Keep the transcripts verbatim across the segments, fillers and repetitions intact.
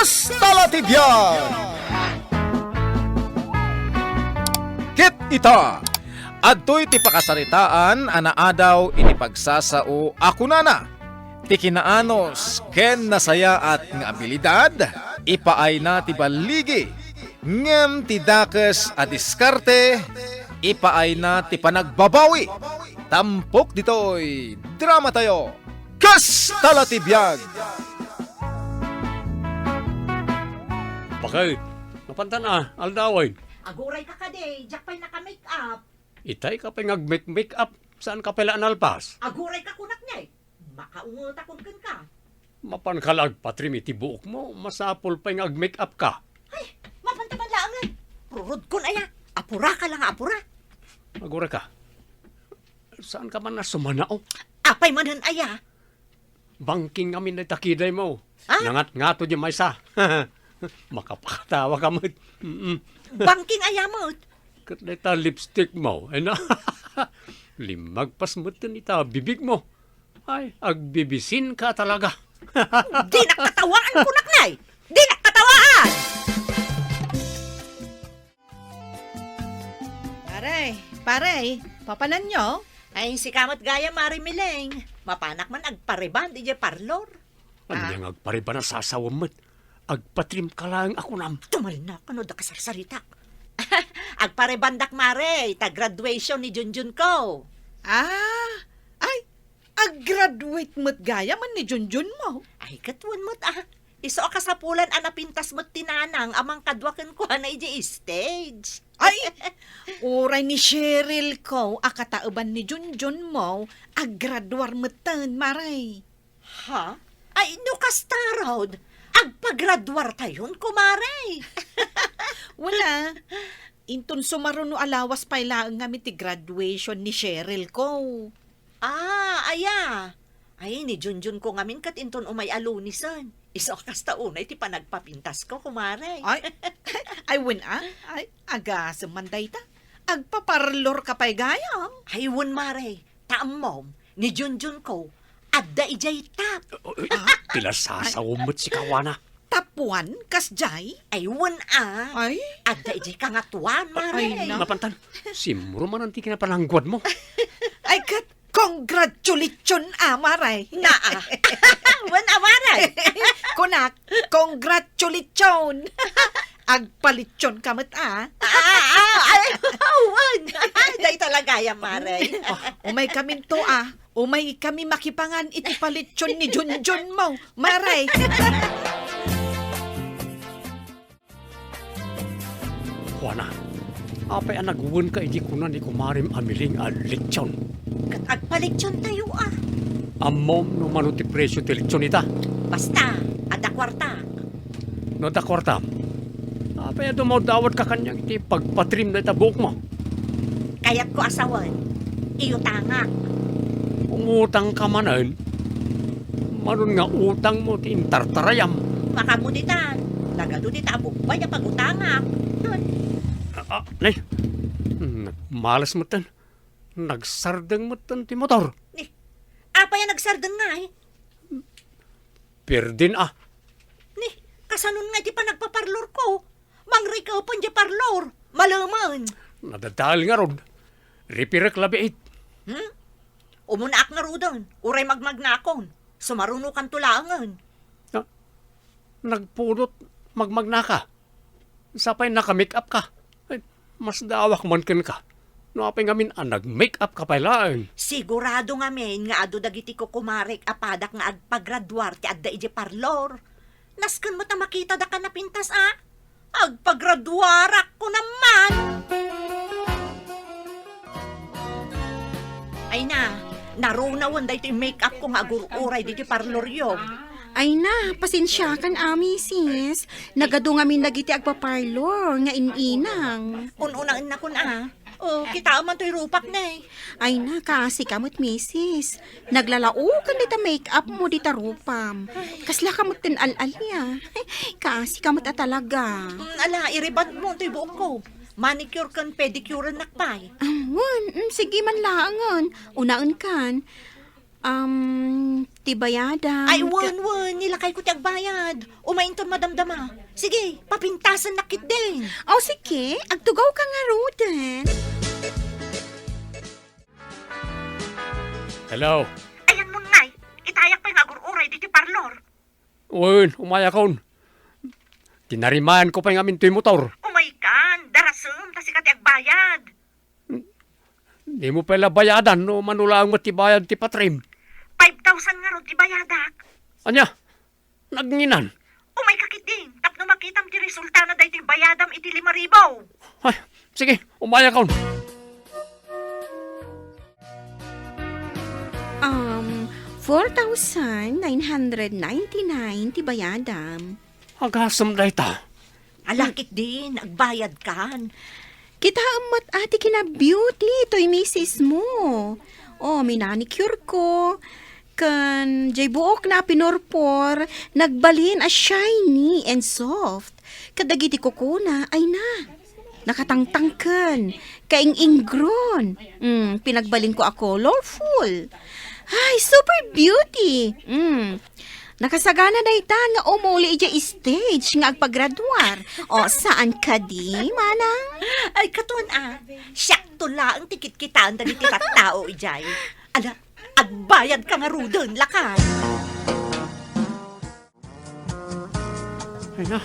Kasta la ti biag! Ket ita, adtoy ti pakasaritaan a naadaw iti pagsasao a kunana, ti kinaanus ken nasayaat nga abilidad, ipaayna ti balligi, ngem ti dakes a diskarte, ipaayna ti panagbabawi. Tampok ditoy dramatayo, Kasta la ti biag! Bakit? Mapantan a, aldawen. Aguray ka kadi, diak pay naka-make up. Itay ka pay ngag-make-make up, saan ka pay la nalpas? Aguray ka kunak ngay, makaungetakon kenka. Mapan ka la agpatrim iti buokmo, masapul pay nga ag-make up ka. Ay, mapan ta man laengen. Rurudkon aya, apura ka la nga apura. Aguray ka. Saan ka man a sumanao? Apay manen aya? Bangking ngamin dayta kidaymo. Ha? Nangatngato di maysa. Makapakatawa ka met. Mm-mm. Bangking aya met? Ket dayta lipstick mo, ay na. Limmagpas metten ita bibigmo. Ay, agbibisin ka talaga. Dinak katawaan, kunak, nay. Dinak katawaan! Pare, pare, papananyo? Ay, sika met gayam, Mare Mileng. Mapanak man agpareband idiay parlor. Ania nga agpareband a sasawem met? Agpatrim ka laeng a kunam. Tumalnak, ano da kasarsaritak? Agparebandak, Mare, ta graduation ni Junjun ko. Ah, ay, ag-graduate met gayam ni Junjun mo? Ay, ket wen met, ah. Isu a kasapulan a napintas met ti nanang a mangkadua kenkuana idiay stage. Ay, uray ni Cheryl ko a kataeban ni Junjun mo, aggraduar metten, Mare. Ha? Ay, no kasta, Rod, agpagraduartayon, kumare. Wala. Inton sumaruno a lawas pay laeng ngamin ti graduation ni Cheryl ko. Ah, aya. Ay, ni Junjun ko ngamin ket inton umay a Lunisen. Isu a kasta unay ti panagpapintas ko, kumare. Ay, ay, wen a? Ay, agasem man dayta. Agpaparlor ka pay gayam. Ay, wen, mare. Ta ammom, ni Junjun ko, adda idiay tap. Ay, ah, pila sasawem met si kawana. Tapuan, kasdiay? Ay, wen a. Ay? Adda idiay kangatuan, mare. Ay, na. Mapantan, simro manen ti kinapanangguad mo. Ay, ket, congratulation, a, mare. Naa. Wen a, mare. Kunak, congratulation. Agpalitson ka met, a. Ah, ah, ay, wen. Dayta la gayam, mare. Ah, umay kaminto, a. Umay kami makipangan iti palitson ni Junjun mo, mare. Juana, apay a nagwenka idi kuna ni kumarem a Miling a litson? Ket agpalitson tayo, a. Ammom no mano ti presio ti litson ita? Basta, adda kuarta. No adda kuartam, apay a dumawdawatka kaniak iti pagpatrim dayta buokmo? Kayatko a sawen, iutangak. Umutangka manen, manon nga utangmo ti intartarayam. Makaammo ditan, nagadu dita a bugbay a pagutangak. Ah, ah, nay, nagmalas metten. Nagsardeng metten ti motor. Ni, apay a nagsardeng ngay? Pirdin a. Ni, kasanon nga iti panagpaparlor ko? Mangrikeupen di parlor. Malemen. Nadadael ngarud. Ripirek labiit. Hmm? Umunaak ngaruden. Uray magmagnakon. Sumarunokanto laengen. Na, nagpudot magmagnaka. Sapay naka-make up ka. Ay, masdaawak man kenka. No apay ngamin a nag-make up ka pay laeng. Sigurado ngamin nga adu dagiti kukumarek a padak nga agpagraduar ti adda idiay parlor. Nasken met a makitadaka napintas a agpagraduarak, kunam man. Ay na, narunawen daytoy make-up ko nga agur-uray ditoy parloryo. Ay na, pasensiakan a, misis. Nagadu ngamin dagiti agpaparlor nga in-inang. Un-unaennakon a. O, kitaem man toy rupak, ne. Ay na, kaasi ka met, misis. Naglalaokan dita make-up mo dita rupam. Kasla ka met ten al-alia. Kaasi ka met a talaga. Mm, ala, i-rebond mo toy buok ko. Manicure ken pedicure-ennak pay. Ah, wen, mm, sige man laengen. Unaenkan. Um, ti bayadam. Ay, wen, wen. Ni lakayko ti agbayad. Umay inton madamdama. Sige, papintasennak ketdin. O, sige. Agtugawka ngaruden. Hello. Ayanmo ngay. Itayak pay nga agur-uray ditoy parlor. Wen, umayakon. Tinarimayanko pay ngamin toy motor. Umaykan, darasem, ta sika ti agbayad. Dimo pay la bayadan no mano laeng met ti bayad ti patrim. Five thousand ngarud ti bayadak. Ania? Nagnginan? Umayka ketdin, tapno makitam ti resultana daytoy bayadam iti lima ribu. Ay, sige, umayakon. Um, four thousand nine hundred ninety-nine ti bayadam. Agasem dayta. Ala ketdin, agbayadkan. Kitaem met a ti kina-beauty toy misismo. O, minanikurko. Ken jay buokna a pinurpor, nagbalin a shiny and soft. Kadagiti kukuna, ay na. Nakatangtangken, kaing-ingron. Mm, pinagbalinko a colorful. Ay, super beauty. Mm. Nakasagana dayta nga umuli idiay stage nga agpagraduar. O, saan kadi, manang? Ay, katon a. Siakto laeng ti kitkitaen dagiti tattao idiay. Ala, agbayadka ngaruden, lakay. Ay na,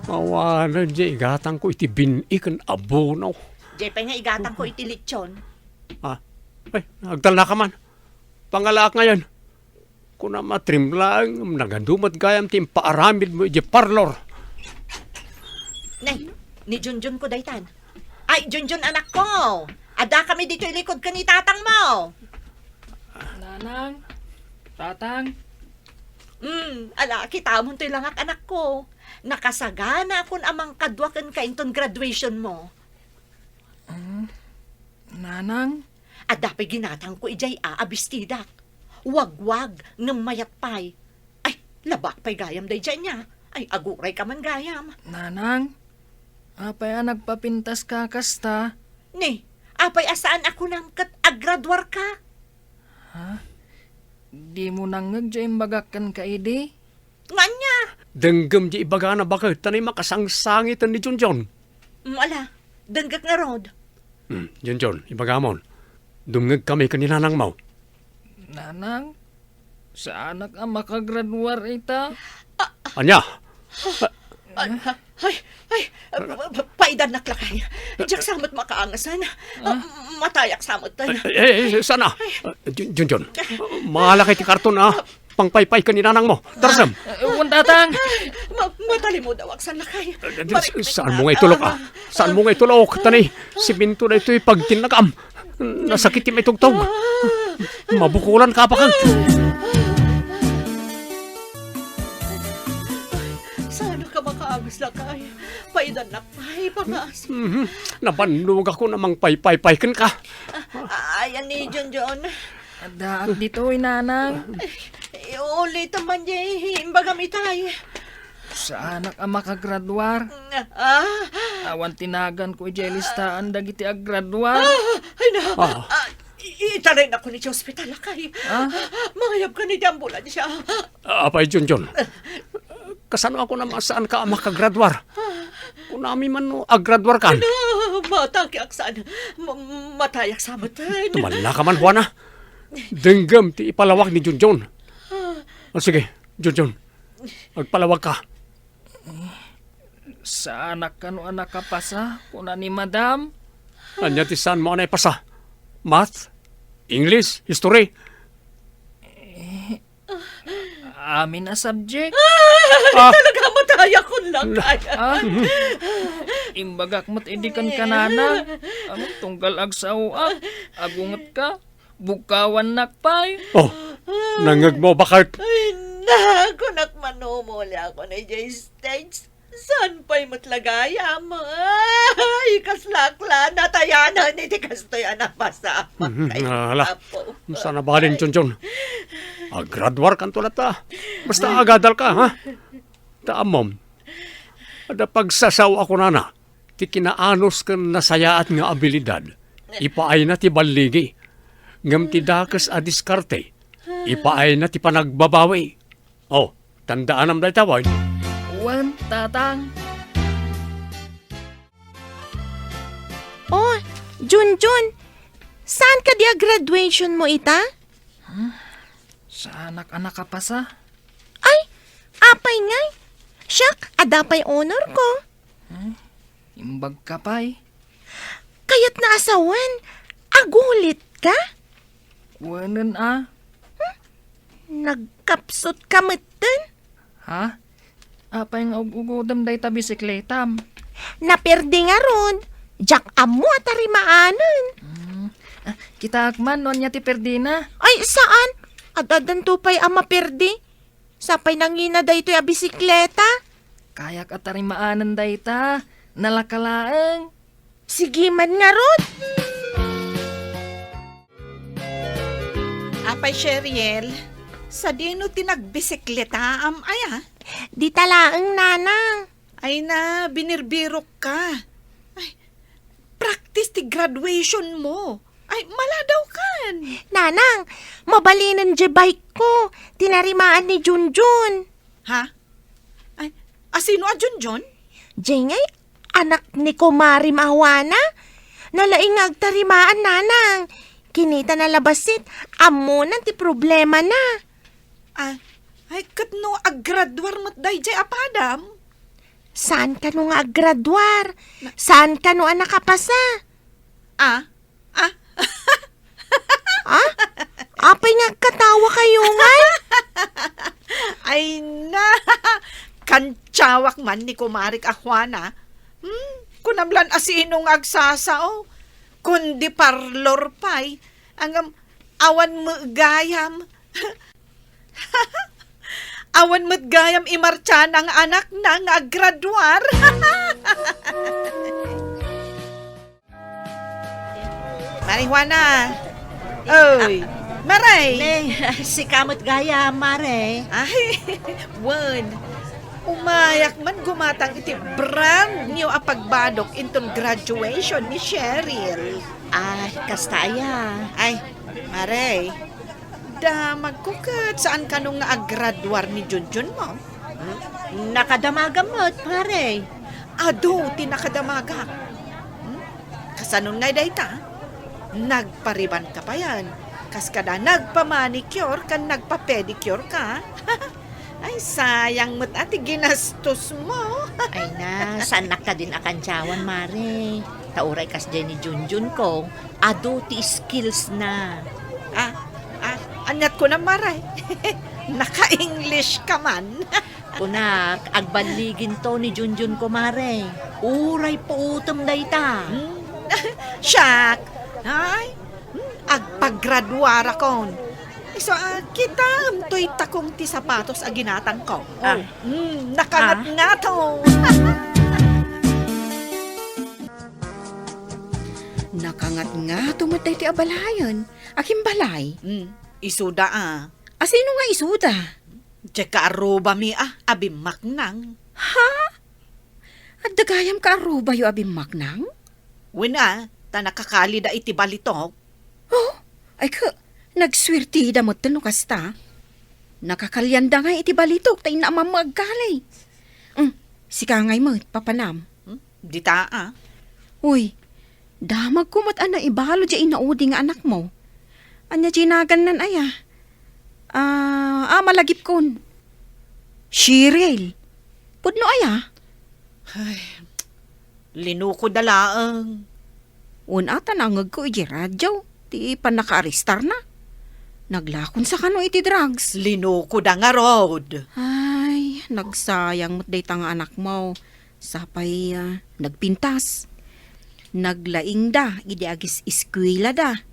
awanen diay igatangko iti bin-i ken abono. Diay pay nga igatangko iti litson. Ah, ay, agtalnaka man. Pangalaak ngayen. Kunam a trim laeng, nagadu met gayam ti impaaramidmo idiay parlor. Nay, ni Junjun ko daytan. Ay, Junjun, anakko! Adda kami ditoy likod ken ni tatangmo! Nanang, tatang. Hmm, ala, kitamon toy langak, anakko. Nakasaganaakon a mangkadua kenka inton graduationmo. Hmm, nanang? Adda pay ginatangko idiay a, a bestidak. Wagwag, ngem mayat pay. Ay, labaak pay gayam daydiay nia. Ay, agurayka man gayam. Nanang, apay a nagpapintaska kasta? Ni, apay a saan a kunam ket aggraduarka? Ha? Dimo nangngeg diay imbagak kenka idi? Nga ania? Denggem diay ibagana baket, ta ni makasangsangiten ni Junjun. Mm, ala, denggek ngarud. Hmm, Junjun, ibagamon. Dumngegkami ken ni nanangmo. Nanang, saanak a makagraduar ita. Ania? Ay, ay, ay, pa-, pa-, paidannak lakay. Diak sa met makaangasan. Ah, matayak sa met. Ay, ay, ay, sana. Ay. Jun-, Junjun, mangala ka iti karton, a. Pangpaypay ken ni nanangmo. Darasem. Eh, wen, tatang. Ma-, matalimod a waksan lakay. Eh, eh, saan mo nga itulok, a? Saan mo nga itulok? Ta ni, siminto daytoy pagtinnagam. Nasakit ti maitugtog. Mabukulan ka, baket. Saan ka makaangas lakay? Paidannak pay, pangas. Mhm. Nabannogakon a mangpaypaypay kenka. Ah, ayan ni Junjun. Addaak ditoy, nanang. Ay, ulitem man diay imbagam itay. Saanak a makagraduar. Ah. Awan ti naganko idiay listaan dagiti aggraduar. Ah, ay na. Ah. Ah, i-, itaraynakon iti ospital, lakay. Ah? Mangayabkan iti ambulansia. Apay, Junjun. Kasano a kunam a saanka a makagraduar? Kunami man no agraduarkan. Ay na, matakiak saan. Ma-, matayak sa met. Tumalla ka man, Juana. Denggem ti ipalawag ni Junjun. Ah. O, sige, Junjun. Agpalawag ka. Saanak kano a nakapasa, kuna ni Madam. Ania ti saanmo a naipasa? Math? English? History? Eh, amin a subject. Ah! Talaga, matayakon lang kaya. Ah? Imbagak met idi kenka, nanang. Ano, tunggal agsaoak, agungetka. Bugkawannak pay. Oh, nangngegmo, baket? Ay, na, kunak man no umuliakon idiay stage. Saan pay met la gayam? Ay, kaslak la, natayanan iti kastoy a napasamak. Mhm, kay ala, Apo. Saan a balin, Junjun. Agraduarkanto latta. Basta agadalka, ha? Ta ammom, adda pagsasao a kunana, ti kinaanus ken nasayaat nga abilidad, ipaayna ti balligi. Ngem ti dakes a diskarte, Ipaayna ti panagbabawi. Oh, tandaanam dayta, wen? Wen, Tatang. Oh, Junjun, saan kadi a graduation mo ita? Saanak a nakapasa. Ay, apay ngay? Siak, adda pay honor ko. Imbag ka pay. Kayatna a sawen, agulit ka? Wenen a. Nagkapsut ka metten? Ha? Apay nga ug-ugudem dayta bisikletam? Naperdi ngarud. Diak ammo a tarimaanen. Hmm. Ah, kitaek man no ania ti perdina. Ay, saan? Ad-addanto pay a maperdi. Sapay nangina daytoy a bisikleta. Kayak a tarimaanen dayta. Nalaka laeng. Sige man ngarud. Apay Sheriel, sadino ti nagbisikletaam aya? Dita laeng, Nanang. Ay na, binirbirok ka. Ay, practice ti graduation mo. Ay, maladaw kan. Nanang, mabalinen diay bike ko. Tinarimaan ni Junjun. Ha? Ay, asino a Junjun? Diay ngay, anak ni kumarim a Juana. Nalaing nga agtarimaan, Nanang. Kinitana la bassit, ammonan ti problemana. Ah, ay, ket no aggraduar met daydiay a padam? Saan kano nga aggraduar? Saan kano a nakapasa? Ah? Ah? Ah? Apay nga agkatawa kayo ngay? Ay na! Kantsaw man ni kumarik a Juana. Hmm? Kunam lan asino nga agsasao? Kundi parlor pay. Ngem awan met gayam. Awan met gayam i Marciana nga anakna nga aggraduar. Mare Juana. Oy, Mare. Ne, sika met gayam, Mare. Ay, wen. Umayak man gumatang iti brand new a pagbadok inton graduation ni Cheryl. Ay, kasta aya. Ay, Mare. Damagko ket saan kano nga aggraduar ni Junjun mo? Hmm? Nakadamagam met, Mare. Adu ti nakadamagak. Hmm? Kasanon ngay dayta? Nagpariban ka payen. Kas kada nagpamanicure ken nagpapedicure ka. Ay, sayang met a ti ginastos mo. Ay na, saannak kadin a kantsawan, Mare. Ta uray kasdiay ni Junjun ko, adu ti skills na. Ah, ah, aniat kunam, Mare? Naka-English ka man. Kunak, agballiginto ni Junjun ko, Mare. Uray puutem dayta. Hmm. Siak. Ay, hmm, agpagraduarakon. Isu a, kitaem toy takong ti sapatos a ginatangko. Ah. Hmm, nakangatngato. Nakangatngato met daytoy a balayen. Agimbalay. Hmm, isuda a. Asino nga isuda? Diay kaarrubami a, a bimmaknang. Ha? Adda gayam kaarrubayo a bimmaknang? Wen a, ta nakakalida iti balitok. Oh, ay ka, nagsuertida met no kasta. Nakakalianda nga iti balitok ta inna a mammo agkali. Mm, sika ngay met, papanam. Hmm? Dita a. Uy, damagko met a naibalo diay inaudi nga anakmo. Ania diay nagannan aya? Ah, ah, malagipkon. Cheryl. Pudno aya? Ay, linuko da laeng. Wen a, ta nangngegko iti radio ti pannakaarestarna. Naglakonsa kano iti drugs. Linuko da ngarud. Ay, nagsayang met dayta nga anakmo. Sapay, ah, nagpintas. Naglaingda idi agis-eskuelada.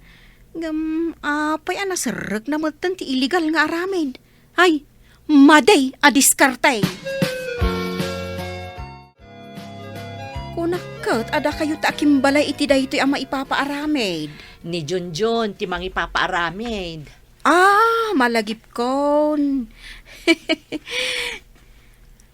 Ngem apay a naserrekna metten ti illegal nga aramid? Ay, madi a diskarte! Kunak ket a dakayo ti akimbalay iti daytoy a maipapaaramid. Ni Junjun ti mangipapaaramid. Ah, malagipkon.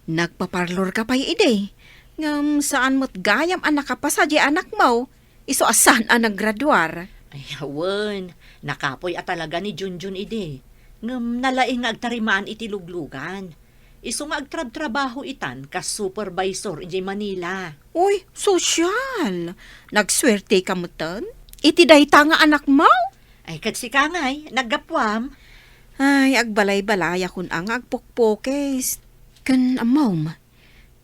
Nagpaparlor ka pay idi. Ngem saan met gayam a nakapasa diay anakmo, isu a saan a naggraduar. Ay, wen, nakapuy a talaga ni Junjun idi. Ngem nalaing nga agtarimaan iti luglugan. Isu nga agtrabtrabaho itan kas supervisor idiay Manila. Uy, sosyal! Nagsuerte ka metten? Iti dayta nga anakmo? Ay, ket sika ngay, naggapuam. Ay, agbalay-balayakon a nga agpukpukis. Ken ammom,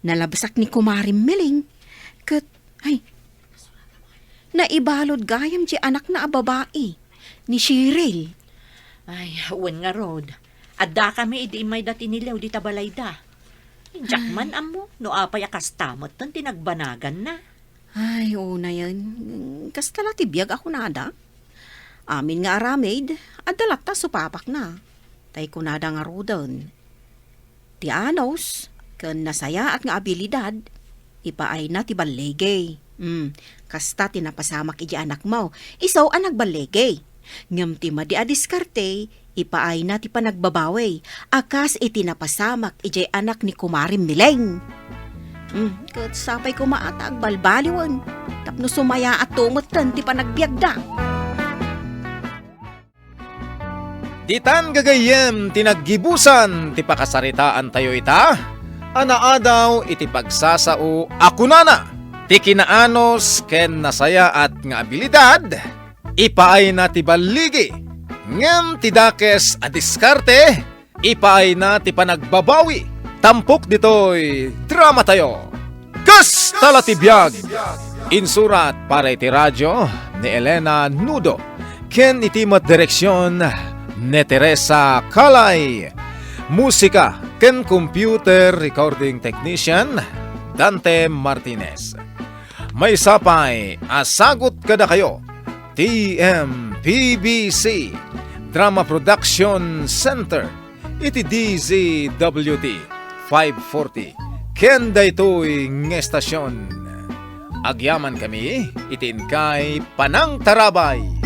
nalabsak ni Kumare Miling. Ket, ay, naibalud gayam ti anakna a babai, ni Cheryl. Ay, wen ngarud. Addakami idi immay dati ni Leo dita balayda. Diak Ay. man ammo no apay a kasta metten ti nagbanaganna. Ay, unayen, kasta la ti biag a kunada. Amin nga aramid, adda latta supapakna. Tay kunada ngaruden, ti anus ken nasayaat nga abilidad, ipaayna ti balligi. Hmm, kasta ti napasamak iti anakmo, isu a nagballigi. Ngem ti madi a diskarte, ipaayna ti panagbabawi, a kas iti napasamak idiay anak ni Kumare Miling. Hmm, ket sapay koma a ta agbalbaliwen, tapno sumayaat metten ti panagbiagda. Ditan gagayyem ti naggibusan ti pakasaritaantayo ita, a naadaw iti pagsasao a kunana, ti kinaanus ken nasayaat nga abilidad, ipaayna ti balligi, ngem ti dakes a diskarte, ipaayna ti panagbabawi. Tampok ditoy dramatayo. Kasta la ti biag. Insurat para iti radio ni Elena Nudo ken iti met direksion ni Teresa Calay. Musika ken computer recording technician, Dante Martinez. Maysa pay a sagut kadakayo, T M P B C Drama Production Center, iti D Z W T five forty, ken daytoy nga estasion. Agyamankami iti inkay panangtarabay.